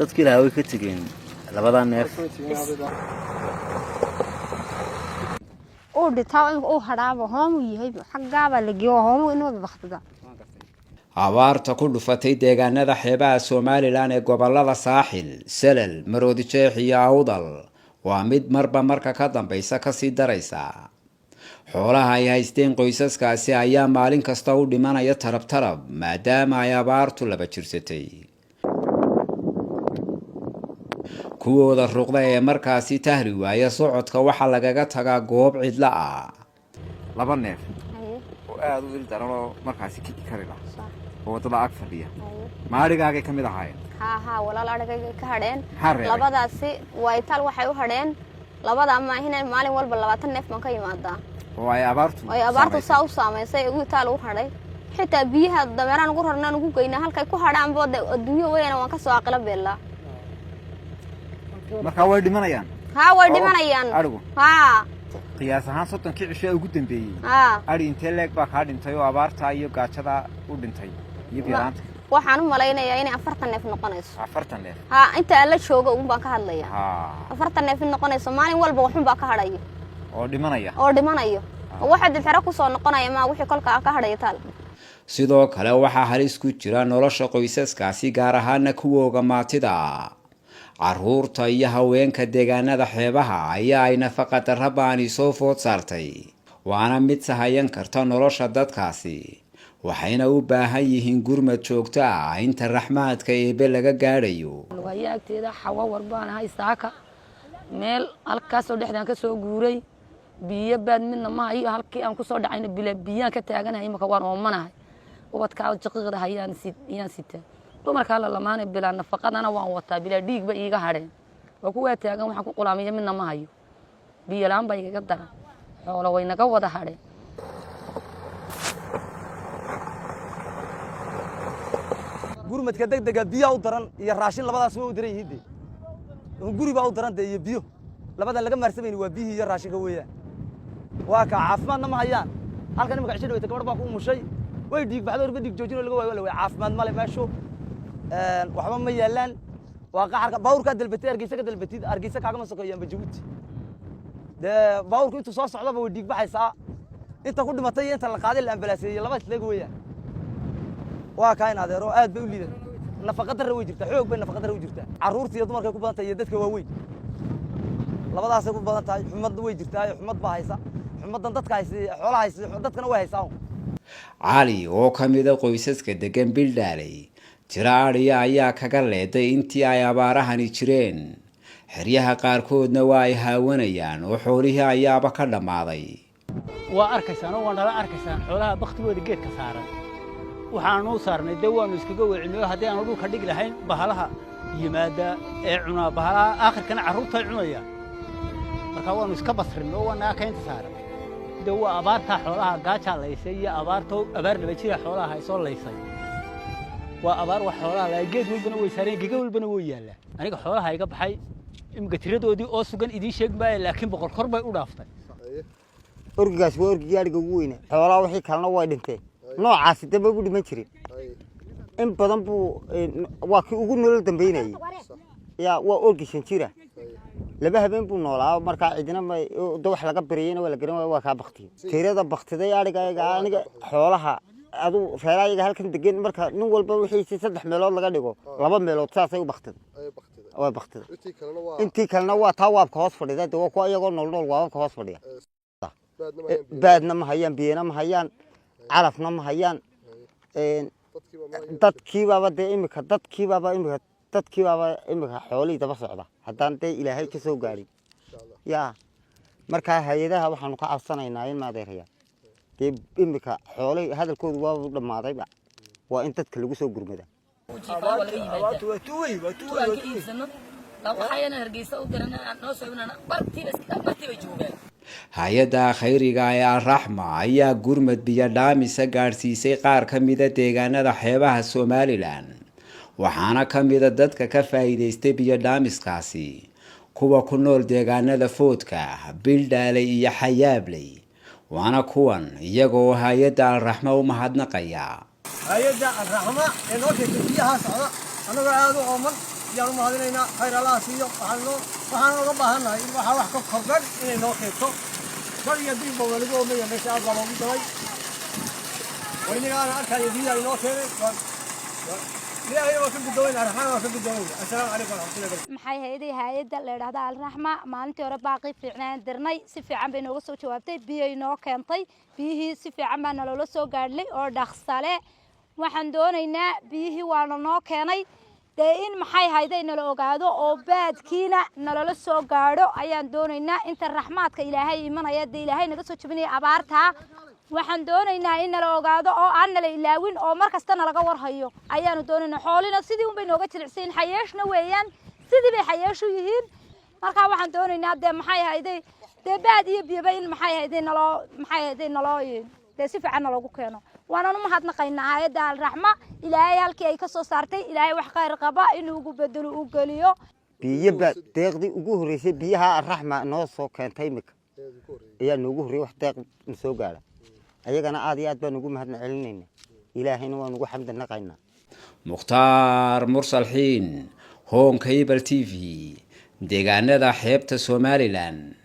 Dadkii lahaa way ka tegeen labadaa neef. Uu dhintaa, uu hadhaaba, hoomuu yahay, xaggaabaa la geeyo, hoomu inooda baktida. Abaarta ku dhufatay deegaanada xeebaha Somaliland ee gobolada Saaxil, Selel, Maroodi Jeex iyo Awdal waa mid marba marka ka dambaysa kasii daraysa. Xoolaha ay haysteen qoysaskaasi ayaa maalin kasta u dhimanaya tarab tarab, maadaama ay abaartu laba jirsatay. Kuwooda ruqda ee markaasi tahri waaya socodka waxaa lagaga tagaa goob cidla ah. Laba neef oo aada u il daran oo markaasi kici kari lah oo waddada ag fadhiya, maadhigaagay ka mid ahaayeen? Haa haa, walaal, adhigay ka hadheen. Maxaa reebay? Labadaasi waa itaal, waxay u hadheen labadaa maahine maalin walba 20 neef baan ka imaadaa. Oo ay abaartu ay abaartu saamaysay. Saa u saamaysay, ugu itaal u hadhay. Xitaa biyaha dameeraan ugu rarnaan ugu geynaa, halkay ku hadhaan boode adduunyo weyana waan kasoo aqilo beellaa. Markaa way dhimanayaan? Haa, way Oo, dhimanayaan. Adhigu? Haa. Qiyaas ahaan 30kii cisho ee ugu dambeeyey, haa, adhi intee leeg baa kaa dhintay oo abaartaa iyo gaajadaa u dhintay iyo biyalaanta? Waxaan u malaynayaa inay 40 neef noqonayso. 40 neef? Haa, inta alla jooga uun baan ka hadlaya. 40 neef in noqonayso, maalin walba waxun baa ka hadhayo. Oo dhimanaya. Oo dhimanayo, oo waxa dilxero kusoo noqonaya maa wixii kolkaa ka hadhaya taal. Sidoo kale waxaa halis ku jira nolosha qoysaskaasi, gaar ahaana kuwooga maatida ah. Caruurta iyo haweenka deegaanada xeebaha ayaa ay nafaqa darra baani soo food saartay, waana mid sahayan karta nolosha dadkaasi, waxayna u baahan yihiin gurmad joogto ah inta raxmaadka Eebe laga gaadhayo. Waayo agteeda xawa war baan ahay. Saaka meel halkaasoo dhexdaan ka soo guuray, biyo baad midna ma hayo. Halkii aan kusoo dhacayna bila biyaan ka taaganahay. Imaka waan oomanahay, ubadkaa jaqiiqda hayaan yaan sitaa, dumarkaa la lamaanay, bilaa nafaqadana waan wataa, bilaa dhiigba iiga hadheen. Waa kuwaa taagan, waxaan ku qulaamiya midna ma hayo. Biyo la-aan baa igaga daran, xoolo way naga wada hadheen. Gurmadka degdega biyaa u daran iyo raashin, labadaas way u daran yihiin. De guri baa u daran de iyo biyo, labadan laga maarsamayni waa biyihii iyo raashinka weeyaan. Waa kaa caafimaadna ma hayaan. Halkan imika cisho dhaweyta gabadh baa ku umushay, way dhiig baxdo, orba dhiig joojin oo laga waayo la waay. Caafimaad male meeshu, waxba ma yaalaan. Waa qaxarka baawurkaa dalbatay, Hargeysa ka dalbatid, Hargeysa kaagama sokeeyaanba Jabuuti. Dee baawurku intuu soo socdaba way dhiig baxaysaa. Inta ku dhimatay iyo inta la qaaday la ambalaaseeyey laba isleeg weeyaan. Waa kaa in adeero aad bay u liidan. Nafaqa darra way jirtaa, xoog bay nafaqa darra u jirtaa. Carruurta iyo dumarkay ku badan tahay iyo dadka waaweyn, labadaasay ku badan tahay. Xumad way jirtaa, xumad baa haysa, xumaddan dadka haysa, xoolaha haysa, dadkana way haysaa. Cali oo ka mida qoysaska degan Bildhaaley, tiro adhiya ayaa kaga leeday intii ay abaarahani jireen. Xeryaha qaarkoodna waa ay haawanayaan oo xoolihii ayaaba ka dhammaaday. Waa arkaysaan oo waa nala arkaysaan xoolaha baktigooda geedka saaran. Waxaanu saarnay dee waanu iskaga wecinay. Haddii aanu dhulka dhigi lahayn, bahalaha yimaada ee cunaa bahalaha, aakhirkana carruurtay cunayaan. Marka waanu iska basrinay oo waa naga kaynta saaran. Dee waa abaartaa, xoolaha gaajaa laysay iyo abaarto, abaar laba jira xoolaha haysoo laysay. Waa abaar wax xoolaha lahay. Geed walbana way saareen, gega walbana way yaallaa. Aniga xoolaha iga baxay imika tiradoodii oo sugan idiin sheeg maayo, laakiin 100 kor bay u dhaaftay. Orgigaas waa orgigii adhiga ugu weyna. Xoolaha wixii kalena way dhinteen. Noocaasi damba u dhiman jirin in badan buu, waa kii ugu nolol dambeynayay. Ya waa orgi 5 jira, 2 habeen buu noolaa. Markaa cidina ma da wax laga bariyeyna waa la garan waaya, waa kaa baktiyey. Tirada baktiday adhiga aniga xoolaha adu reeraha iyaga halkan degan, marka nin walba wixiisi 3 meelood laga dhigo, 2 meelood saasay u baktiday, way baktiday. Intii kalena waa taa waabka hoos fadhida. De waa kuwa iyagoo nool nool waababka hoos fadhiya. Baadna ma hayaan, biyana ma hayaan, calafna ma hayaan. Dadkiibaaba dee imika dadkiibaaba imika dadkiibaaba imika xoolihii daba socda, haddaan dee Ilaahay ka soo gaadhin. Ya markaa hay-adaha waxaanu ka codsanaynaa in maadeeraya dee imika xoolihii hadalkoodu waaba dhammaadayba, waa in dadka lagu soo gurmada. Tuwaan ka iibsano waxayana Hargeysa u dirana noo soo bartiiba joogaan. Hay-adda khayriga ee Alraxma ayaa gurmad biyo dhaamisa gaadhsiisay qaar ka mida deegaanada xeebaha Somaliland, waxaana ka mida dadka ka faa'iidaystay biyo dhaamiskaasi kuwa ku nool deegaanada Foodka, Bildhaaley iyo Xayaabley. Waana kuwan iyagoo hay-adda Alraxma u mahadnaqaya. Hay-adda Alraxma ee noo keentay biyaha socda, annagoo aada u ooman. Yaan u mahadinaynaa, khayr Allaha siiyo. Waxaan uga baahannahay in waxaa wax ka kordhan inay noo keento. Dar iyo diibba waa lagu oomaya meesha, aad baa loogu dabay. Waynigaana arkaya biyaha inoo keenay. Ilaahayna waa ka guddoomeyna, Raxmaan waa ka guddoomeyna. Assalaamu calaykum waraxmatullahi wabarakatu. Maxay hayday hay'adda la yidhaahda Alraxma? Maalintii hore baaqii fiicnaan dirnay, si fiican bay nooga soo jawaabtay, biyay noo keentay. Biyihii si fiican baa naloola soo gaadhlay oo dhaqsale. Waxaan doonaynaa, biyihii waana noo keenay dee, in maxay hayday nala ogaado oo baadkiina nalala soo gaadho ayaan doonaynaa. Inta raxmaadka Ilaahay imanaya dee, Ilaahay naga soo jebinaya abaartaa, waxaan doonaynaa in nala ogaado oo aan nala ilaawin oo mar kasta nalaga warhayo ayaanu doonaynaa. Xoolina sidii unbay nooga jilicsayin, xayeeshna weeyaan, sidii bay xayeeshu yihiin. Markaa waxaan doonaynaa dee, maxay hayday dee, baad iyo biyaba in maxay hayday naloo, maxay hayday, naloo dee si fiican naloogu keeno. Waanaan u mahadnaqaynaa hay'adda Alraxma. Ilaahay halkii ay ka soo saartay, Ilaahay wax khayr qaba inuu ugu bedelo, u geliyo. Biyoba deeqdii ugu horreysay biyaha Arraxma noo soo keentay imika ayaa noogu horreeyey wax deeq na soo gaadha. Ayagana aad iyo aad baan ugu mahadna celinaynaa, Ilaahayna waan ugu xamdi naqaynaa. Mukhtaar Mursal Xiin, Horn Cable TV, deegaanada xeebta Somaliland.